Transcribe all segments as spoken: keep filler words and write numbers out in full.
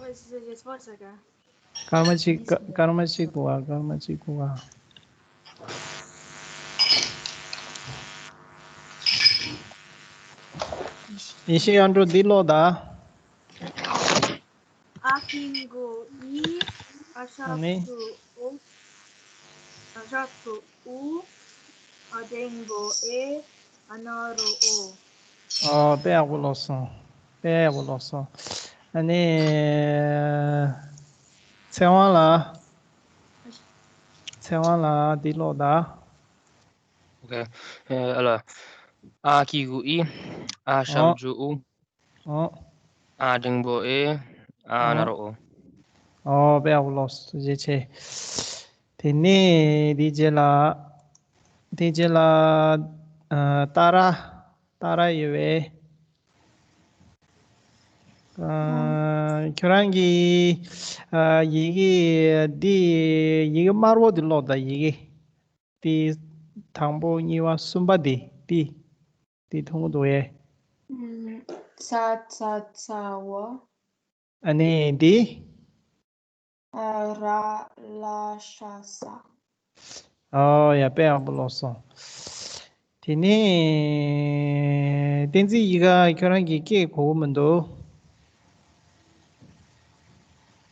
Yes, yes, yes, one second. སྐར་མ་གཅིག་སྐར་མ་གཅིག་གོ་བ། སྐར་མ་གཅིག་གོ་བ། ཡེ་ཤེས་དབྱངས་སྒྲོགས་འདི་ཀློག་དང་། ཨ་གི་གུ་ཨི། ཨ་ཤ་ཨ་ནི་ཤུ་ཨུ། ཨ་ཤ་ཤུ་ཨུ། ཨ་འགྲེང་བུ་ཨེ། ཨ་ན་རོ་ཨོ། ཨོ། དཔེ་ཡག་པོ་ཀློག་སོང་། དཔེ་ཡག་པོ་ཀློག་སོང་། ཨ་ནི། ཚེ་དབང་ལགས། ཚེ་དབང་ལགས་འདི་ཀློག་དང་། ཨོ་ཁེ། ཨ་ལ། ཨ་གི་གུ་ཨི། ཨ་ཤ་ཨོ། ཇུ་ཨུ། ཨོ། ཨ་འགྲེང་བུ་ཨེ། ཨ་ན་ཨོ། རོ་ཨོ། ཨོ། དཔེ་ཡག་པོ་ཀློག་སོང་། ཐུགས་རྗེ་ཆེ། དེ་ནས་དེའི་རྗེས་ལ། དེའི་རྗེས་ལ། ཨ། ཏཱ་ར། ཏཱ་ར་ཡོད་པས། ཨ། ཁྱོད་རང་གིས། ཨ། ཡི་གེ་འདི། ཡི་གེ་དམར་པོ་འདི་ཀློག་དང་། ཡི་གེ་འདི་དང་པོ་གཉིས་པ་གསུམ་པ་འདི། འདི། འདི་མཐོང་གི་འདུག་གས། ཨམ། ཚ་ཚ་ཚ་བ། ཨ་ནི་འདི། ཨ། ར་ལ་ཤ་ས། ཨོ་ཡ། དཔེ་ཡག་པོ་ཀློག་སོང་། དེ་ནས་བསྟན་འཛིན་ཡིད་དགའ། ཁྱོད་རང་གིས་སྐད་གོ་གི་མི་འདུག་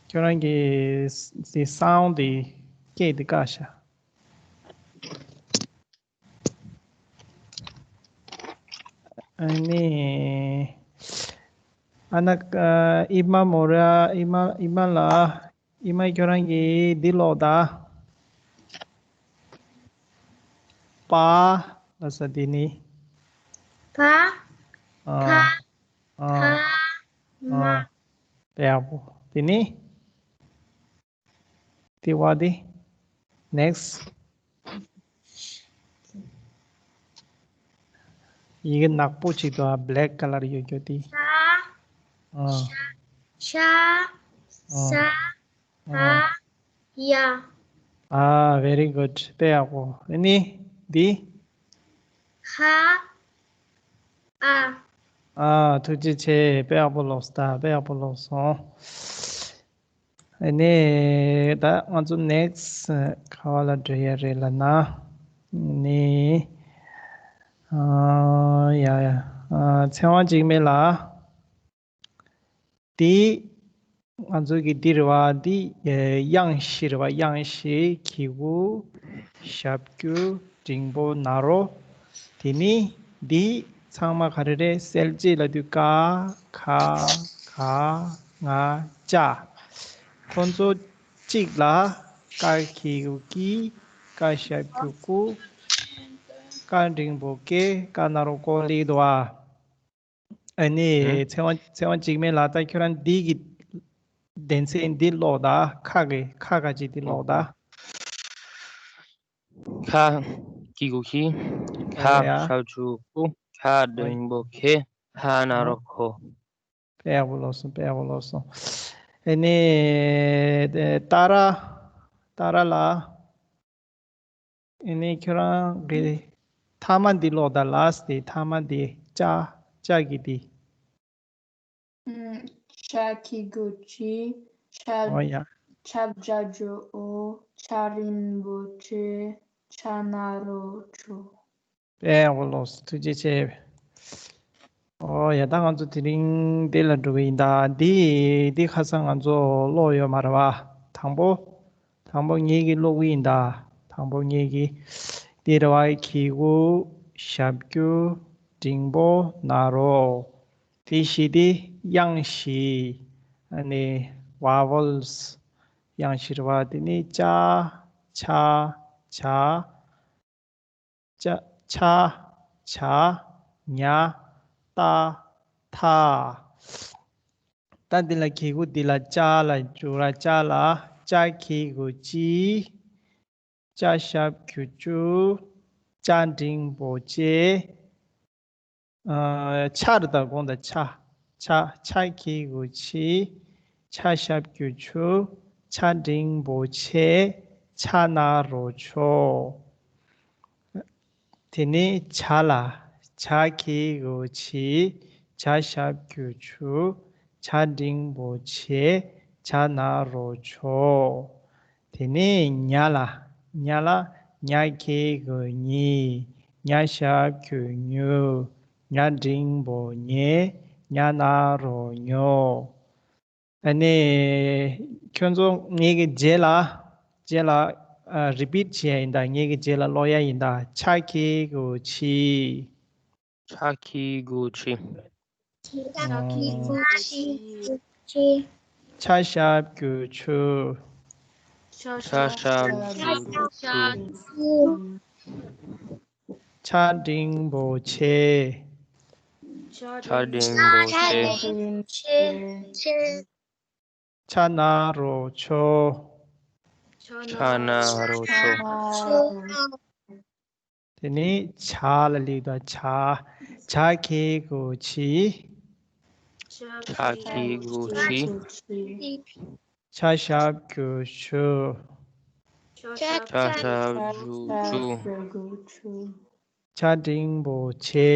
ཁྱོད་རང་གི་དེ་སའུན་དེ། སྐད་དེ་བཀག་ཤག་ཨ་ནི། ཨ་ན། ཨི་མ་མོ་ར། ཨི་མ། ཨི་མ་ལགས། ཨི་མ་ཁྱོད་རང་གིས་འདི་ཀློག་དང་། པ་ལ་ས་འདི་ནི། པ། ཨ། པ། ཨ། པ། ཨ། མ། དཔེ་ཡག་པོ། དེ་ནི། དེ་བ་དེ། ནེགསི། ཡི་གེ་ནག་པོ་ཅིག་འདུག་ཨ། བྷེ་ལེག་ཀ་ལར་ཡོད་རྒྱུ་དེ། ཤ། ཨ། ཤ། ཨ། ས། ཨ། ཧ། ཡ། ཨ། very good. དཔེ་ཡག་པོ། ཨ་ནི་འདི། ཧ། ཨ། ཨ། ཐུགས་རྗེ་ཆེ། དཔེ་ཡག་པོ་ཀློག་སོང་། དཔེ་ཡག་པོ་ཀློག་སོང་། ཨ་ནི། ད་ང་ཚོ་ནེགསི་ག་བ་ལ་འགྲོ་ཡ་རེད་ལབ་ན། ནི། ཨ། ཡ་ཡ། ཨ། ཚེ་དབང་འཇིགས་མེད་ལགས། འདི་ང་ཚོ་གི་འདི་རེད་བ། འདི་དབྱངས་བཞི་རེད་བ། དབྱངས་བཞི། གི་གུ་ཞབས་ཀྱུ་འགྲེང་བུ་ན་རོ། དེ་ནི་འདི་ཚང་མ་ག་རེ་རེད། གསལ་བྱེད་ལབ་དུས་ཀ་ཁ་ག་ང་ཅ། ཁོ་ཚོ་གཅིག་ལ་ཀ་གི་གུ་ཀི། ཀ་ཞབས་ཀྱུ་ཀུ། ཀ་འགྲེང་བུ་ཀེ། ཀ་ན་རོ་ཀོ་ལབ་འདུག་བ། ཨ་ནི། ཨ། ཚེ་དབང་ཚེ་དབང་འཇིགས་མེད་ལགས། ད་ཁྱོད་རང་འདི་གི་སྡེ་ཚན་འདི་ཀློག་དང་། ཁ་གི་ཁ་ག་ཅིག་འདི་ཀློག་དང་། ཁ། གི་གུ་གི། ཁ། ཨ་ཡ། ཞབས་ཀྱུ་ཀུ། ཁ་འགྲེང་བུ་ཁེ། ཁ་ན་རོ་ཁོ། དཔེ་ཡག་པོ་ཀློག་སོང་། དཔེ་ཡག་པོ་ཀློག་སོང་། ཨ་ནི། ཏཱ་ར། ཏཱ་ར་ལགས། ཨ་ནི་ཁྱོད་རང་གི་མཐའ་མ་འདི་ཀློག་དང་། ལཱསི་ཊི་དེ། མཐའ་མ་འདི་ཅ། ཅ་གི་འདི། ཨམ། ཅ་གི་གུ་ཅི། ཅ། ཨོ་ཡ། ཅ་ཞབས་ཀྱུ་ཅོ། ཅ་འགྲེང་བུ་ཅེ། ཅ་ན་རོ་ཅོ། དཔེ་ཡག་པོ་ཀློག་སོང་། ཐུགས་རྗེ་ཆེ། ཨོ་ཡ། ད་ང་ཚོ་དེ་རིང་འདི་ལ་འགྲོ་གི་ཡིན་ད། འདི་འདི་ཁ་སང་ང་ཚོ་ཀློག་ཡོད་མ་རེད་བ། དང་པོ། དང་པོ་ངེད་ཀྱིས་ཀློག་གི་ཡིན་ད། དང་པོ་ངེད་ཀྱིས། འདི་རེད་བ། གི་གུ་ཞབས་ཀྱུ་འགྲེང་བུ་ན་རོ། དེ་བཞི་དེ་དབྱངས་བཞི། ཨ་ནི་བ་ཝལ་སི། དབྱངས་བཞི་རེད་བ། དེ་ནི་ཅ། ཆ། ཇ། ཅ། ཆ། ཇ། ཉ། ཏ། ཐ། ད་འདི་ལ་གི་གུ་འདི་ལ་ཅ་ལ་འཇུག་ར། ཅ་ལ། ཅ་གི་གུ་ཅི། ཅ་ཞབས་ཀྱུ་ཅུ། ཅ་འགྲེང་བུ་ཅེ། ཨ། ཆ་རེད་ད། དགོངས་དག་ཆ། ཆ། ཆ་གི་གུ་ཆི། ཆ་ཞབས་ཀྱུ་ཆུ། ཆ་འགྲེང་བུ་ཆེ། ཆ་ན་རོ་ཆོ། དེ་ནས་ཇ་ལ། ཇ་གི་གུ་ཇི། ཇ་ཞབས་ཀྱུ་ཇུ། ཇ་འགྲེང་བུ་ཇེ། ཇ་ན་རོ་ཇོ། དེ་ནས་ཉ་ལ། ཉ་ལ། ཉ་གི་གུ་ཉི། ཉ་ཞབས་ཀྱུ་ཉུ། ཉ་འགྲེང་བུ་ཉེ། ཉ་ན་རོ་ཉོ། ཨ་ནི་ཁྱོད་ཚོ་ངེད་ཀྱི་རྗེས་ལ། རྗེས་ལ་རི་པིཊ་བྱས་ཡིན་ད། ངེད་ཀྱི་རྗེས་ལ་ཀློག་ཡ་ཡིན་ད། ཆ་གི་གུ་ཆི། ཆ་གི་གུ་ཆི། ཆ་གི་གུ་ཆི། ཆ་ཞབས་ཀྱུ་ཆུ། ཆ་ཞབས་ཀྱུ་ཆུ། ཆ་འགྲེང་བུ་ཆེ། ཆ་འགྲེང་བུ་ཆེ། ཆ་ན་རོ་ཆོ། ཆ་ན་རོ་ཆོ། དེ་ནས་ཇ་ལ་སླེབས་དང་། ཇ། ཇ་གི་གུ་ཇི། ཇ་གི་གུ་ཇི། ཆ་ཞབས་ཀྱུ་ཇུ། ཆ་ཞབས་ཀྱུ་ཇུ། ཆ་འགྲེང་བུ་ཆེ།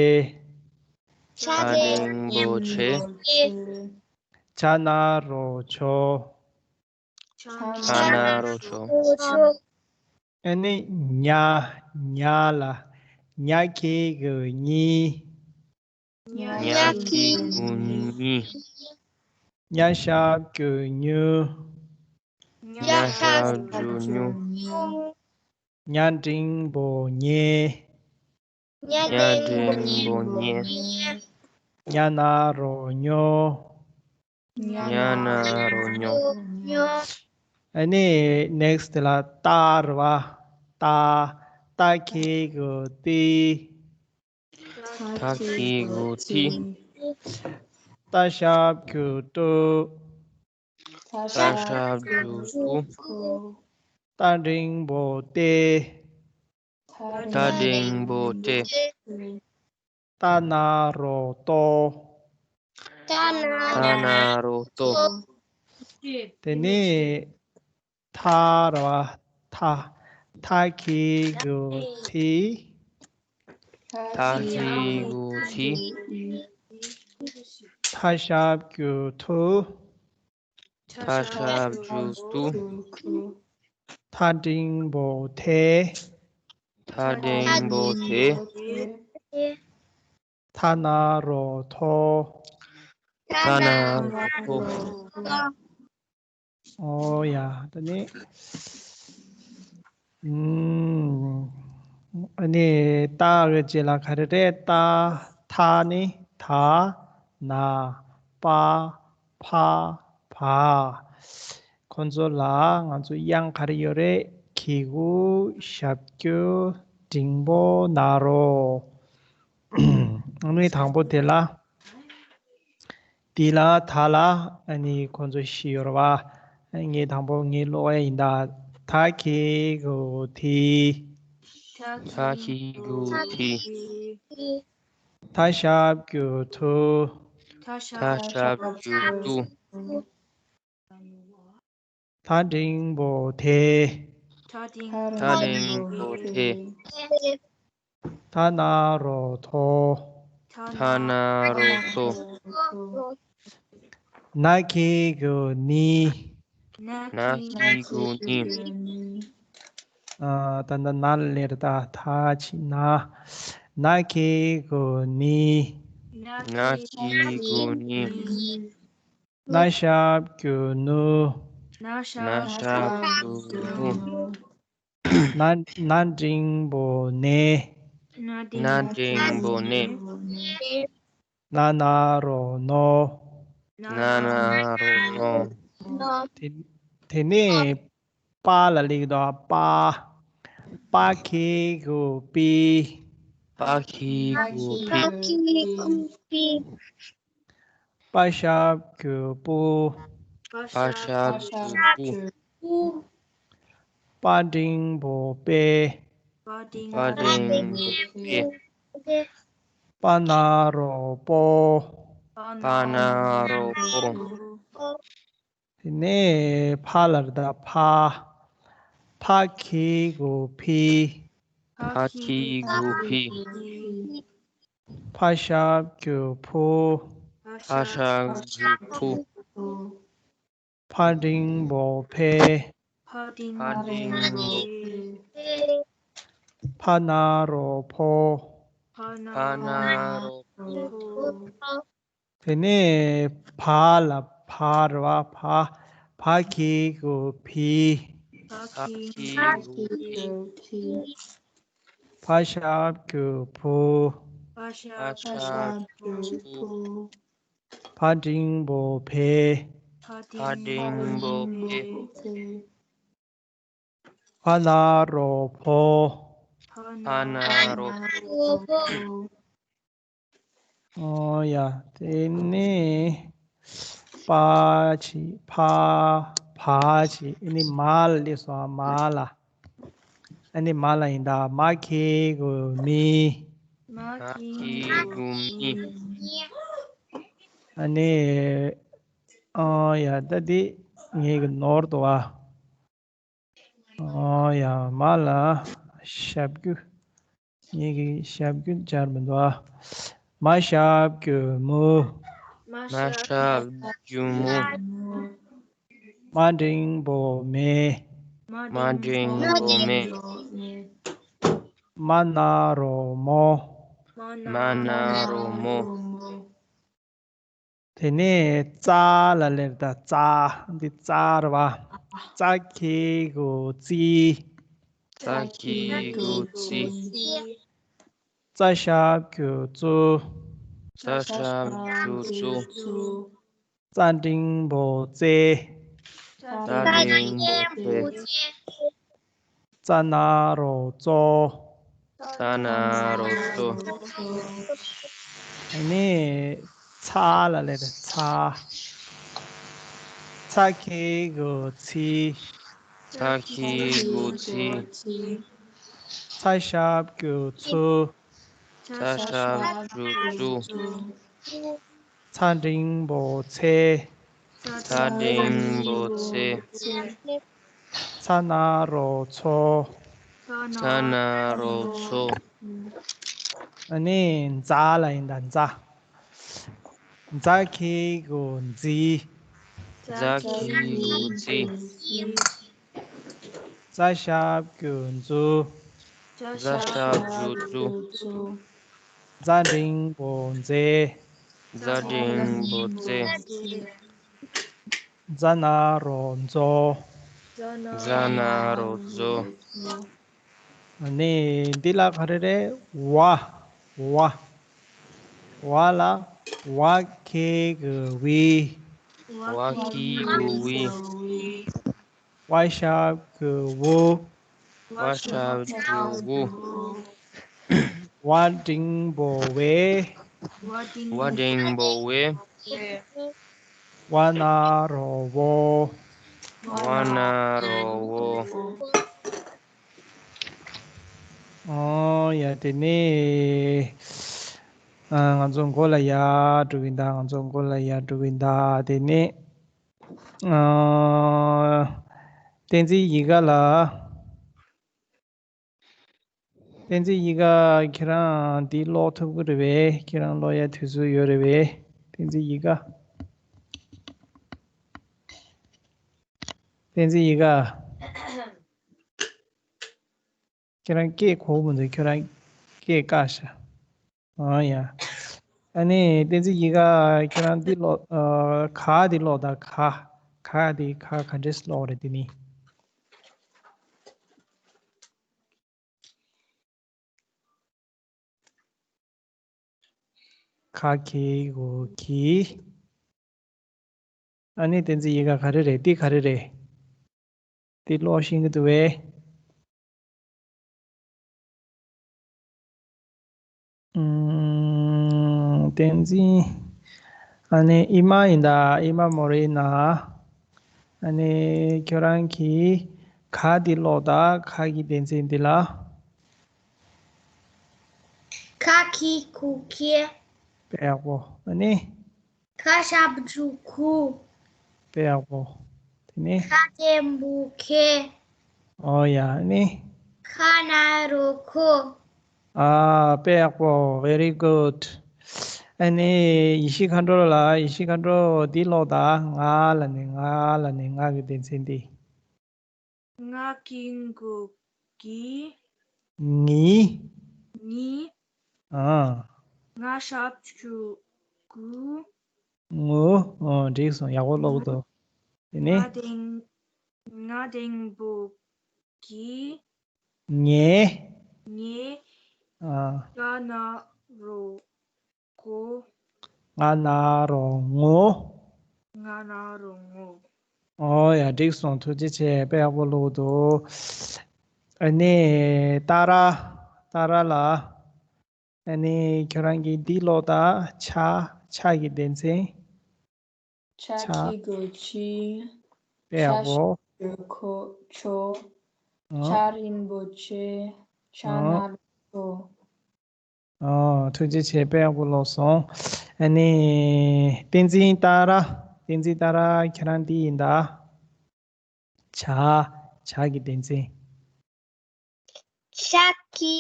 ཆ་འགྲེང་བུ་ཆེ། ཇ་ན་རོ་ཇོ། ཇ་ན་རོ་ཇོ། ཨ་ནི་ཉ། ཉ་ལ། ཉ་གི་གུ་ཉི། ཉ་གི་གུ་ཉི། ཉ་ཞབས་ཀྱུ་ཉུ། ཉ་ཞབས་ཀྱུ་ཉུ། ཉ་འགྲེང་བུ་ཉེ། ཉ་འགྲེང་བུ་ཉེ། ཉ་ན་རོ་ཉོ། ཉ་ན་རོ་ཉོ། ཨ་ནི་ནེག་སི་ཊི་ལ་ཏ་རེད་བ། ཏ། ཏ་གི་གུ་ཏི། ཏ་གི་གུ་ཏི། ཏ་ཞབས་ཀྱུ་ཏུ། ཏ་ཞབས་ཀྱུ་ཏུ། ཏ་འགྲེང་བུ་ཏེ། ཏ་འགྲེང་བུ་ཏེ། ཏ་ན་རོ་ཏོ། ཏ་ན་རོ་ཏོ། དེ་ནས་ཐ་རེད་བ། ཐ། ཐ་གི་གུ་ཐི། ཐ་གི་གུ་ཐི། ཐ་ཞབས་ཀྱུ་ཐུ། ཐ་ཞབས་ཀྱུ་ཐུ། ཐ་འགྲེང་བུ་ཐེ། ཐ་འགྲེང་བུ་ཐེ། ཐ་ན་རོ་ཐོ། ཐ་ན་རོ་ཐོ། ཨོ་ཡ། ད་ནི། ཨུམ། ཨ་ནི་ཏ་གི་རྗེས་ལ་ག་རེ་རེད། ཏ། ཐ་ནི་ད། ན། པ། ཕ། བ། ཁོང་ཚོ་ལ་ང་ཚོ་དབྱངས་ག་རེ་ཡོད་རེད། གི་གུ། ཞབས་ཀྱུ། འགྲེང་བུ། ན་རོ། ཨ་ནི་དང་པོ་དེ་ལ། དེ་ལ་ད་ལ་ཨ་ནི་ཁོང་ཚོ་བཞི་ཡོད་རེད་བ། ངས་དང་པོ་ངས་ཀློག་ཡ་ཡིན་ད། ཐ་གི་གུ་ཐི། ཐ་གི་གུ་ཐི། ཐ་ཞབས་ཀྱུ་ཐུ། ཐ་ཞབས་ཀྱུ་ཐུ། ཐ་འགྲེང་བུ་ཐེ། ཐ་འགྲེང་བུ་ཐེ། ཐ་ན་རོ་ཐོ། ཐ་ན་རོ་ཐོ། ན་གི་གུ་ནི། ན་གི་གུ་ནི། ཨ། ད་ནི་ན་ལ་སླེབས་ད། ཐ་ཆི་ན། ན་གི་གུ་ནི། ན་གི་གུ་ནི། ན་ཞབས་ཀྱུ་ནུ། ན་ཞབས་ཀྱུ་ནུ། ན། ན་འགྲེང་བུ་ནེ། ན་འགྲེང་བུ་ནེ། ན་ན་རོ་ནོ། ན་ན་རོ་ནོ། དེ། དེ་ནས་པ་ལ་སླེབས་དང་། པ། པ་གི་གུ་པི། པ་གི་གུ་པི། པ་ཞབས་ཀྱུ་པུ། པ་ཞབས་ཀྱུ་པུ། པ་འགྲེང་བུ་པེ། པ་འགྲེང་བུ་པེ། པ་ན་རོ་པོ། པ་ན་རོ་པོ། དེ་ནས་ཕ་ལ་རེད་ད། ཕ། ཕ་གི་གུ་ཕི། ཕ་གི་གུ་ཕི། ཕ་ཞབས་ཀྱུ་ཕུ། ཕ་ཞབས་ཀྱུ་ཕུ། ཕ་འགྲེང་བུ་ཕེ། ཕ་འགྲེང་བུ་ཕེ། ཕ་ན་རོ་ཕོ། ཕ་ན་རོ་ཕོ། དེ་ནས་བ་ལ་བ་རེད་བ། བ། བ་གི་གུ་བི། བ་གི་གུ་བི། བ་ཞབས་ཀྱུ་བུ། བ་ཞབས་ཀྱུ་བུ། བ་འགྲེང་བུ་བེ། བ་འགྲེང་བུ་བེ། བ་ན་རོ་བོ། བ་ན་རོ་བོ། ཨོ་ཡ། དེ་ནས་པ་ཅི་ཕ་བ་ཅི་ཨ་ནི་མ་ལ་སླེབས་སོང་། མ་ལ། ཨ་ནི་མ་ལ་ཡིན་ད། མ་གི་གུ་མི། མ་གི་གུ་མི། ཨ་ནི་ཨོ་ཡ། ད་འདི་ངས་གི་ནོར་འདུག་ཨ། ཨོ་ཡ། མ་ལ་ཞབས་ཀྱུ། ངེད་ཀྱི་ཞབས་ཀྱུ་སྦྱར་མི་འདུག་ཨ། མ་ཞབས་ཀྱུ་མུ། མ་ཞབས་ཀྱུ་མུ། མ་འགྲེང་བུ་མེ། མ་འགྲེང་བུ་མེ། མ་ན་རོ་མོ། མ་ན་རོ་མོ། དེ་ནས་ཙ་ལ་སླེབས་ད། ཙ། འདི་ཙ་རེད་བ། ཙ་གི་གུ་ཙི། ཙ་གི་གུ་ཙི། ཙ་ཞབས་ཀྱུ་ཙུ། ཙ་ཞབས་ཀྱུ་ཙུ། ཙ་འགྲེང་བུ་ཙེ། ཙ་འགྲེང་བུ་ཙེ། ཙ་ན་རོ་ཙོ། ཙ་ན་རོ་ཙོ། ཨ་ནི་ཚ་ལ་སླེབས་པའི་ཚ། ཚ་གི་གུ་ཚི། ཚ་གི་གུ་ཚི། ཚ་ཞབས་ཀྱུ་ཚུ། ཚ་ཞབས་ཀྱུ་ཚུ། ཚ་འགྲེང་བུ་ཚེ། ཚ་འགྲེང་བུ་ཚེ། ཚ་ན་རོ་ཚོ། ཚ་ན་རོ་ཚོ། ཨ་ནི་ཛ་ལ་ཡིན་ད། ཛ། ཛ་གི་གུ་ཛི། ཛ་གི་གུ་ཛི། ཛ་ཞབས་ཀྱུ་ཛུ། ཛ་ཞབས་ཀྱུ་ཛུ། ཛ་འགྲེང་བུ་ཛེ། ཛ་འགྲེང་བུ་ཛེ། ཛ་ན་རོ་ཛོ། ཛ་ན་རོ་ཛོ། ཨ་ནི་འདི་ལ་ག་རེ་རེད། ཝ། ཝ། ཝ་ལ་ཝ་གི་གུ་ཝི། ཝ་གི་གུ་ཝི། ཝ་ཞབས་ཀྱུ་ཝུ། ཝ་ཞབས་ཀྱུ་ཝུ། ཝ་འགྲེང་བུ་ཝེ། ཝ་འགྲེང་བུ་ཝེ། ཝ་ན་རོ་ཝོ། ཝ་ན་རོ་ཝོ། ཨོ་ཡ། དེ་ནས་ཨ། ང་ཚོ་མགོ་ལ་ཡར་འགྲོ་གི་ཡིན་ད། ང་ཚོ་མགོ་ལ་ཡར་འགྲོ་གི་ཡིན་ད། དེ་ནས་ཨ། བསྟན་འཛིན་ཡིད་དགའ་ལགས། བསྟན་འཛིན་ཡིད་དགའ། ཁྱེད་རང་འདི་ཀློག་ཐུབ་ཀྱི་རེད་པས། ཁྱེད་རང་ཀློག་ཡ་དུས་ཚོད་ཡོད་རེད་པས། བསྟན་འཛིན་ཡིད་དགའ། བསྟན་འཛིན་ཡིད་དགའ། ཁྱེད་རང་སྐད་གོ་གི་མི་འདུག་ཁྱེད་རང་སྐད་བཀག་ཤག་ཨ་ཡ། ཨ་ནི་བསྟན་འཛིན་ཡིད་དགའ། ཁྱེད་རང་འདི་ཀློག་ཨ། ག་འདི་ཀློག་དང་། ག་ག་འདི་ག་ག་འདྲས་ཀློག་རེད་འདི་ནི། ག་གི་གུ་གི། ཨ་ནི་བསྟན་འཛིན་ཡིད་དགའ། ག་རེ་རེད། འདི་ག་རེ་རེད། འདི་ཀློག་ཤེས་ཀྱི་འདུག་པས། ཨུམ། བསྟན་འཛིན། ཨ་ནི་ཨི་མ་ཡིན་ད། ཨི་མ་མོ་རེ་ན། ཨ་ནི་ཁྱོད་རང་གིས་ག་འདི་ཀློག་དང་། ག་གི་བསྟན་འཛིན་འདི་ལ། ཁ་གི་གུ་ཁེ། དཔེ་ཡག་པོ། ཨ་ནི། ཁ་ཞབས་ཀྱུ་ཁུ། དཔེ་ཡག་པོ། དེ་ནས། ཁ་འགྲེང་བུ་ཁེ། ཨོ་ཡ། ཨ་ནི། ཁ་ན་རོ་ཁོ། ཨ། དཔེ་ཡག་པོ། Very good. ཨ་ནི་ཡེ་ཤེས་མཁའ་འགྲོ་ལ། ཡེ་ཤེས་མཁའ་འགྲོ་འདི་ཀློག་དང་། ང་ལ་ནི། ང་ལ་ནི། ང་གི་སྡེ་ཚན་འདི། ང་གི་མགོ་གི། ངི། ངི། ཨ། ང་ཞབས་ཀྱུ་གུ། ངུ། ཨོ། འགྲིག་སོང་། ཡག་པོ་ཀློག་འདུག་དེ་ནི། ང་དང་། ང་དང་པོ་གི། ངེ། ངེ། ཨ། ང་ན་རོ་གོ། ང་ན་རོ་ངོ། ང་ན་རོ་ངོ། ཨོ་ཡ། འགྲིག་སོང་། ཐུགས་རྗེ་ཆེ། དཔེ་ཡག་པོ་ཀློག་འདུག་ཨ་ནི་ཏཱ་ར། ཏཱ་ར་ལ། ཨ་ནི་ཁྱོད་རང་གིས་འདི་ཀློག་དང་། ཆ། ཆ་གི་སྡེ་ཚན། ཆ་ཆ། གི་གུ་ཆི། དཔེ་ཡག་པོ། ཆ་ཞབས་ཀྱུ་གུ་ཆོ། ཨ། ཆ་རིང་པོ་ཆེ། ཆ། ཨ། ན་རོ་ཆོ། ཨ། ཐུགས་རྗེ་ཆེ། དཔེ་ཡག་པོ་ཀློག་སོང་། ཨ་ནི་བསྟན་འཛིན་ཏཱ་ར། བསྟན་འཛིན་ཏཱ་ར། ཁྱེད་རང་འདི་ཡིན་ད། ཆ། ཆ་གི་སྡེ་ཚན། ཤ་ཁི་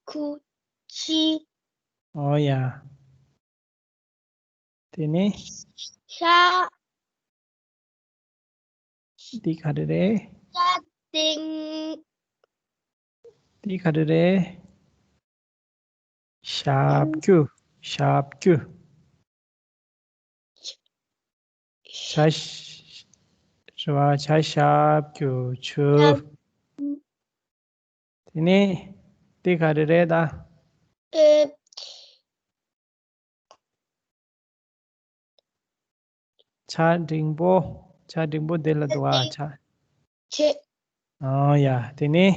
ཁུ་ཅི། ཨོ་ཡ། དེ་ནི། ཤ། འདི་ག་རེ་རེད། ཤ་ཏིང་། འདི་ག་རེ་རེད། ཞབས་ཀྱུ། ཞབས་ཀྱུ། ཆ་ཤ། རེད་བ། ཆ་ཞབས་ཀྱུ་ཆུ། དེ་ནི་དེ་ག་རེ་རེད་ད། ཨེ། ཆ་འགྲེང་པོ། ཆ་འགྲེང་པོ་དེ་ལ་འདུག་ཨ། ཆ། ཆེ། ཨ་ཡ། དེ་ནི།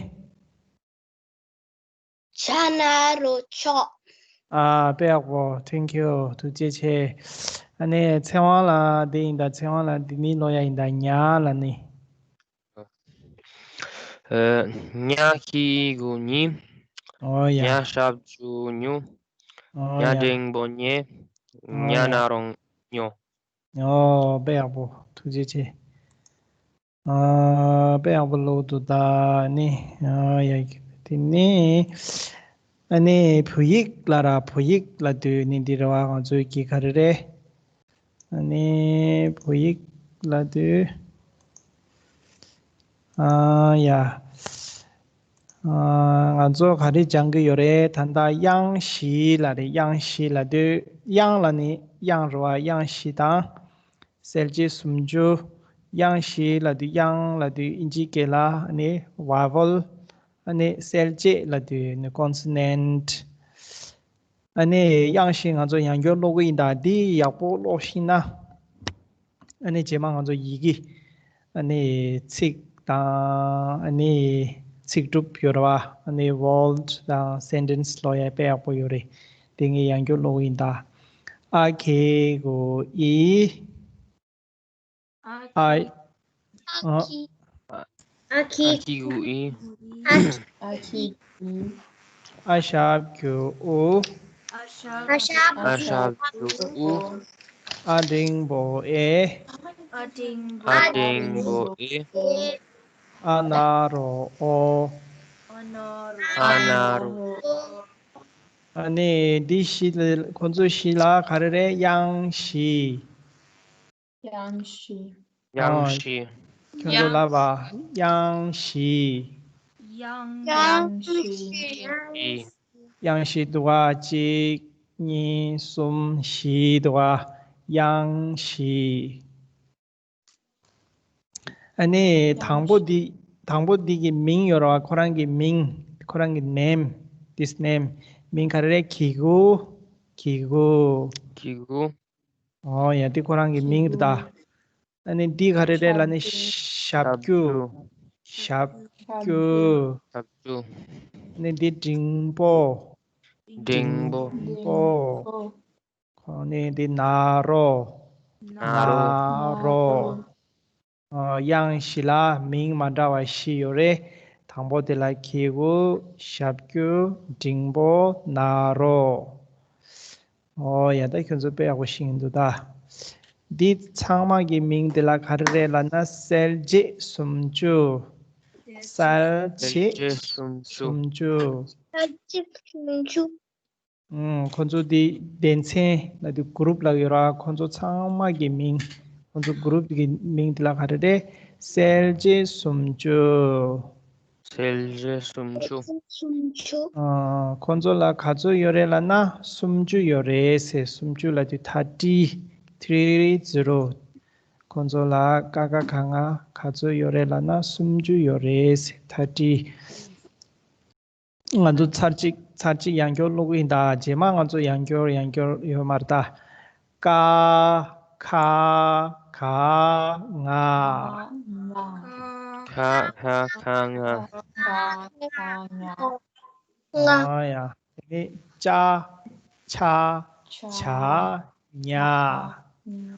ཆ་ན་རོ་ཆོ། ཨ། དཔེ་ཡག་པོ། Thank you། ཐུགས་རྗེ་ཆེ། ཨ་ནི་ཚེ་དབང་ལགས་འདི་ཡིན་ད། ཚེ་དབང་ལགས་འདི་ནི་ཀློག་ཡ་ཡིན་ད། ཉ་ལ་ནི། ཨ། ཉ་ཁི་གུ་ཉི། ཨོ་ཡ། ཉ་ཞབས་ཀྱུ་ཉུ། ཨོ་ཉ་ཡ། འགྲེང་པོ་ཉེ། ཨོ་ཉ་ཡ། ན་རོ་ཉོ། ཨོ། དཔེ་ཡག་པོ། ཐུགས་རྗེ་ཆེ། ཨ། དཔེ་ཡག་པོ་ཀློག་འདུག་ད་ནི། ཨ་ཡ། དེ་ནི། ཨ་ནི་བོད་ཡིག་ལ་ར། བོད་ཡིག་ལབ་དུས་ནི་འདི་རེད་བ། ང་ཚོའི་གི་ག་རེ་རེད། ཨ་ནི་བོད་ཡིག་ལབ་དུས། ཨ་ཡ། ཨ། ང་ཚོ་ག་རེ་སྦྱང་གི་ཡོད་རེད། ད་ལྟ་དབྱངས་བཞི་ལབ་རེད། དབྱངས་བཞི་ལབ་དུས། དབྱངས་ལ་ནི་དབྱངས་རེད་བ། དབྱངས་བཞི་དང་། གསལ་བྱེད་སུམ་ཅུ། དབྱངས་བཞི་ལབ་དུས། དབྱངས་ལབ་དུས་ཨིན་ཇིའི་སྐད་ལ་ཨ་ནི་vowel། ཨ་ནི་གསལ་བྱེད་ལབ་དུས་ནི་consonant། ཨ་ནི་དབྱངས་བཞི་ང་ཚོ་ཡང་བསྐྱར་ཀློག་གི་ཡིན་ད། འདི་ཡག་པོ་ཀློག་ཤེས་ན། ཨ་ནི་རྗེས་མ་ང་ཚོ་ཡི་གེ། ཨ་ནི་ཚིག་དང་། ཨ་ནི་ཚིག་གྲུབ་ཡོད་རེད་བ། ཨ་ནི་word དང་sentence ཀློག་ཡ་དཔེ་ཡག་པོ་ཡོད་རེད། དེ་ངས་ཡང་བསྐྱར་ཀློག་གི་ཡིན་ད། ཨ་ཁེ་གུ་ཨི། ཨ། ཨ། ཨ་ཁི། ཨ་ཁི་གུ་ཨི། ཨ་ཁི་གུ་ཨི། ཨ་ཞབས་ཀྱུ་ཨུ། ཨ་ཞབས། ཨ་ཞབས་ཀྱུ་ཨུ། ཨ་འགྲེང་པོ་ཨེ། ཨ་འགྲེང་པོ་ཨེ། ཨ་ན་རོ་ཨོ། ཨ་ན་རོ་ཨོ། ཨ་ནི་འདི་བཞི་ལ། ཁོ་ཚོ་བཞི་ལ་ག་རེ་རེད། དབྱངས་བཞི། དབྱངས་བཞི། དབྱངས་བཞི། ཁྱོད་ཚོ་ལབ་པ། དབྱངས་བཞི། དབྱངས་བཞི། དབྱངས་བཞི་འདུག་ག་གཅིག་གཉིས་གསུམ་བཞི་འདུག་ག་དབྱངས་བཞི། ཨ་ནི་དང་པོ་འདི། དང་པོ་འདི་གི་མིང་ཡོད་རེད་བ། ཁོ་རང་གི་མིང་། ཁོ་རང་གི་name། This name། མིང་ག་རེ་རེད། གི་གུ། གི་གུ། གི་གུ། ཨོ་ཡ། འདི་ཁོ་རང་གི་མིང་རེད་ད། ཨ་ནི་འདི་ག་རེ་རེད་ལབ་ན། ཞབས་ཀྱུ། ཞབས་ཀྱུ། ཞབས་ཀྱུ། ཨ་ནི་འདི་འགྲེང་པོ། འགྲེང་པོ། འགྲེང་པོ། ཨ་ནི་འདི་ན་རོ། ན་རོ། ན་རོ། ཨ། དབྱངས་བཞི་ལ་མིང་མ་འདྲ་བ་བཞི་ཡོད་རེད། དང་པོ་དེ་ལ་གི་གུ། ཞབས་ཀྱུ། འགྲེང་པོ། ན་རོ། ཨོ་ཡ། ད་ཁྱོད་ཚོ་དཔེ་ཡག་པོ་ཤེས་ཀྱི་འདུག་ད། འདི་ཚང་མ་གི་མིང་དེ་ལ་ག་རེ་རེད་ལབ་ན། གསལ་བྱེད་སུམ་ཅུ། གསལ་བྱེད་སུམ་ཅུ། གསལ་བྱེད་སུམ་ཅུ། ཨུམ། ཁོ་ཚོ་འདི་སྡེ་ཚན་ལབ་དུས་གུ་རུབ་ལབ་ཡོད་ར། ཁོ་ཚོ་ཚང་མ་གི་མིང་། ཁོ་ཚོ་གུ་རུབ་གི་མིང་འདི་ལ་ག་རེ་རེད། གསལ་བྱེད་སུམ་ཅུ། གསལ་བྱེད་སུམ་ཅུ། སུམ་ཅུ། ཨ། ཁོ་ཚོ་ལ་ག་ཚོད་ཡོད་རེད་ལབ་ན་སུམ་ཅུ་ཡོད་རེད་ཟེར། སུམ་ཅུ་ལབ་དུས་ཐར་ཊི། ཐི་རི་ཛི་རོ། ཁོ་ཚོ་ལ་ཀ་ཁ་ག་ང་ག་ཚོད་ཡོད་རེད་ལབ་ན་སུམ་ཅུ་ཡོད་རེད་ཟེར། ཐར་ཊི། ང་ཚོ་ཚར་གཅིག་ཚར་གཅིག་ཡང་བསྐྱར་ཀློག་གི་ཡིན་ད། རྗེས་མ་ང་ཚོ་ཡང་བསྐྱར་ཡང་བསྐྱར་ཡོད་མ་རེད་ད། ཀ་ཁ་ག་ང་། ཁ་ཁ་ག་ང་། ཨ་ཡ། དེ་ནས་ཅ་ཆ་ཇ་ཉ།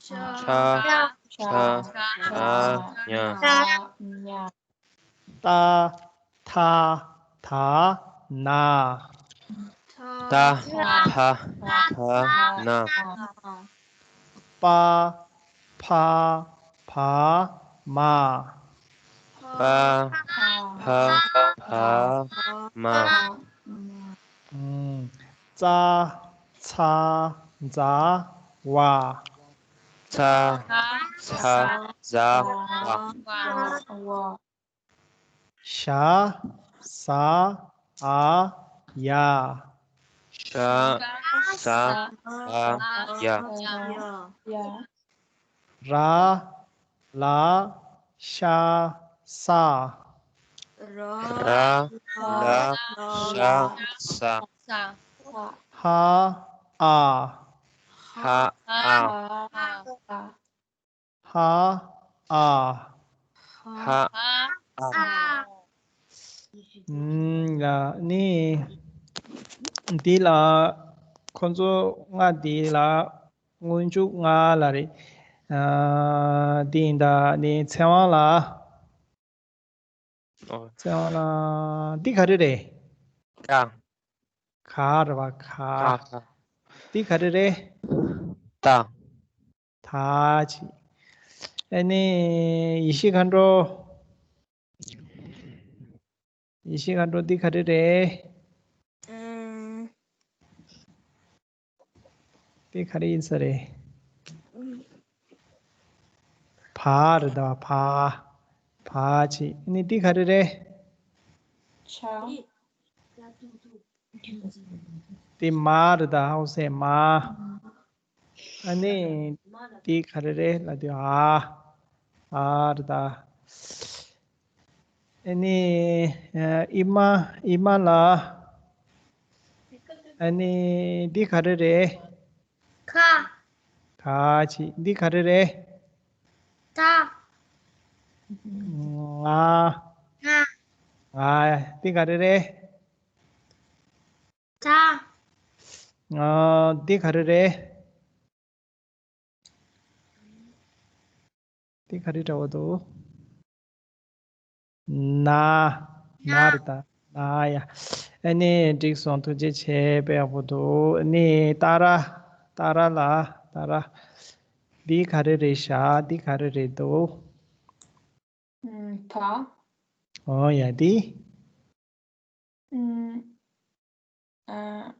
ཆ་ཆ་ཇ་ཉ། ཏ་ཐ་ད་ན། ཏ་ཐ་ད་ན། པ་ཕ་བ་མ། པ་ཕ་བ་མ། ཨུམ། ཙ་ཚ་ཛ་ཝ། ཙ་ཚ་ཛ་ཝ། ཞ་ཟ་འ་ཡ། ཞ་ཟ་འ་ཡ། ར་ལ་ཤ་ས། ར་ལ་ཤ་ས། ཧ་ཨ། ཧ་ཨ། ཧ་ཨ། ཧ་ཨ། ཨུམ། ཡ་ནི། འདི་ལ་ཁོ་ཚོ་ལྔ་འདི་ལ་སྔོན་འཇུག་ལྔ་ལ་རེད། ཨ། འདི་ཡིན་ད་ནི་ཚེ་དབང་ལ། ཨོ། ཚེ་དབང་ལ་འདི་ག་རེ་རེད། ཀ་ག་རེད་པ། ག་ག་ག་འདི་ག་རེ་རེད། ད། ད་ཅི། ཨ་ནི་ཡེ་ཤེས་མཁའ་འགྲོ། ཡེ་ཤེས་མཁའ་འགྲོ་འདི་ག་རེ་རེད། ཨུམ། འདི་ག་རེ་ཡིན་ས་རེད། བ་རེད་ད། བ། བ་ཅི། ཨ་ནི་འདི་ག་རེ་རེད། ཆ། འདི་མ་རེད་ད། ཧ་གོ་སོང་། མ། ཨ་ནི་འདི་ག་རེ་རེད་ལབ་དུས། འ། འ་རེད་ད། ཨ་ནི་ཨི་མ། ཨི་མ་ལ། ཨ་ནི་འདི་ག་རེ་རེད། ཁ། ག་ཅི། འདི་ག་རེ་རེད། ད། ང་། ང་། ང་། འདི་ག་རེ་རེད། ད། ཨ། འདི་ག་རེ་རེད། འདི་ག་རེ་འདྲ་བོ་འདུག་ན། ན་རེད་ད། ན་ཡ། ཨ་ནི་འགྲིག་སོང་། ཐུགས་རྗེ་ཆེ། དཔེ་ཡག་པོ་འདུག་ཨ་ནི་ཏཱ་ར། ཏཱ་ར་ལ། ཏཱ་ར། འདི་ག་རེ་རེད་ཤག་འདི་ག་རེ་རེད་འདུག་ཨུམ། བ། ཨོ་ཡ། འདི། ཨུམ། ཨ།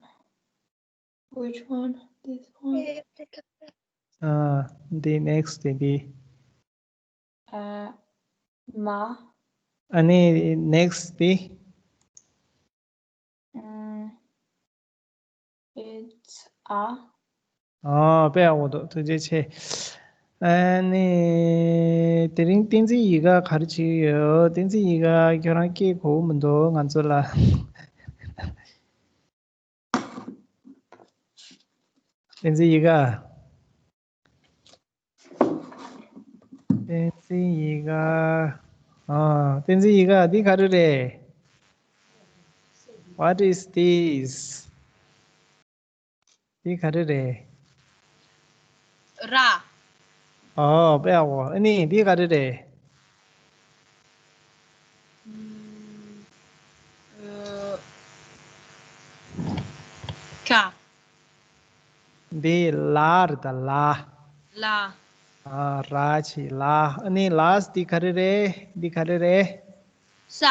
which one? This one? ཨ། འདི་next དེ་འདི། ཨ། མ། ཨ་ནི་next དེ། ཨུམ། It's a། ཨ། དཔེ་ཡག་པོ་འདུག་ཐུགས་རྗེ་ཆེ། ཨ་ནི་དེ་རིང་བསྟན་འཛིན་ཡིད་དགའ་ག་རེ་བྱེད་ཀྱི་ཡོད། བསྟན་འཛིན་ཡིད་དགའ་ཁྱོད་རང་སྐད་གོ་གི་མི་འདུག་ང་ཚོ་ལ། བསྟན་འཛིན་ཡིད་དགའ། བསྟན་འཛིན་ཡིད་དགའ། ཨ། བསྟན་འཛིན་ཡིད་དགའ། འདི་ག་རེ་རེད། What is this? འདི་ག་རེ་རེད། ར། ཨོ། དཔེ་ཡག་པོ། ཨ་ནི་འདི་ག་རེ་རེད། ཨ། ཁ། འདི་ལ་རེད་ད། ལ། ལ། ཨ། ར་ཅི། ལ། ཨ་ནི་last འདི་ག་རེ་རེད། འདི་ག་རེ་རེད། ས།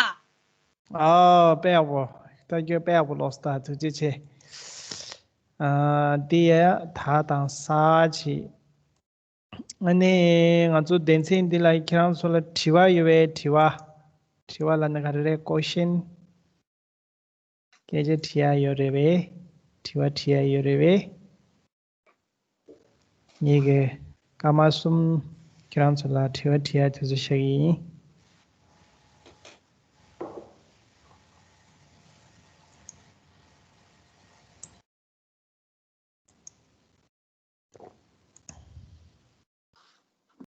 ཨ། དཔེ་ཡག་པོ། ད་ཁྱོད་དཔེ་ཡག་པོ་ཀློག་སོང་ད། ཐུགས་རྗེ་ཆེ། ཨ་འདི་ཡ་ད་དང་ས་ཅི། ཨ་ནི་ང་ཚོ་སྡེ་ཚན་འདི་ལ་ཁྱེད་རང་ཚོ་ལ་དྲི་བ་ཡོད་པས། དྲི་བ། དྲི་བ་ལ་ནི་ག་རེ་རེད། ཀོ་ཤན། སྐད་ཆ་དྲི་ཡ་ཡོད་རེད་པས། དྲི་བ་དྲི་ཡ་ཡོད་རེད་པས། ངེད་ཀྱི་སྐར་མ་གསུམ་ཁྱེད་རང་ཚོ་ལ་དྲི་བ་དྲི་ཡ་དེ་ཚོ་བཤད་ཀྱི་ཡིན།